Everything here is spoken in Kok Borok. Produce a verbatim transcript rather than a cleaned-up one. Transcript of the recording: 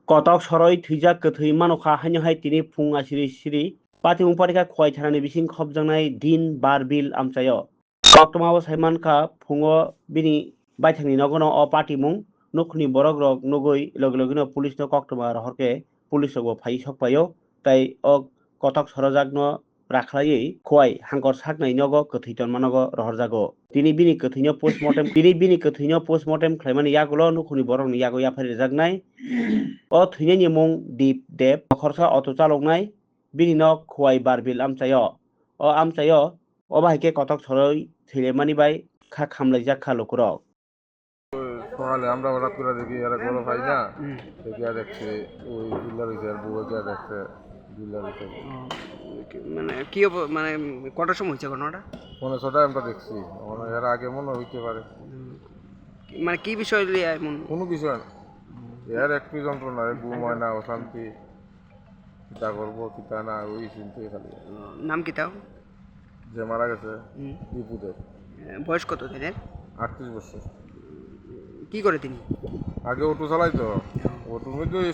Kotok soroi thwijak kwthwi manukha, haino hai tini phung asiri siri patimung parikha Khowai thanani bising khopjaknai Din Barbil amchaio. Koktwmao saimankha, phungo bini baithangni nogono o patimung nukhungni borokrok nugwi logi logino police no koktwma rohorkhe police rokbo phaiwi sokphaio, tai o kotok sorojakno rakhlaiwi Khowai hangkor saknai nogo kwthwi tonma nogo rohorjago. Tini bini kwthwino postmortem, tini bini kwthwino postmortem khlaimani yagulo nukhungni borokni yago yaphari rwjaknai. O thwinaini mung Dip Deb, khorsa auto chaloknai, bini nok Khowai Barbil amchaio. O amchaio, o bahai khe kotok soroi thwilaimani bai kha khamlaijak kha lukurok. সকালে আমরা হঠাৎ করে দেখি এরা গরম হয় না। হুম। দেখিয়া দেখছি ওই ডিলার হইছে আর বউ হইছে দেখছে ডিলার হইছে। ও, কি, মানে কি অব-, মানে কটার সময় হয়েছে ঘটনাটা? পৌনে ছটায় আমরা দেখছি। এখন এর আগে মনে হইতে পারে। হুম। কি, মানে কি বিষয় নিয়ে এমন? কোনো বিষয় না। এর একটু যন্ত্রণা, ঘুম হয় না, অশান্তি। কিতা করবো, কিতা না, ওই চিন্তাই খালি। ও, নাম কিতা? যে মারা গেছে, হুম। দীপু দেব। এ, বয়স কত তাদের? আটত্রিশ বছর। কি করে তিনি? আগে অটো চালাইতো। হুম। অটোর মধ্যে ওই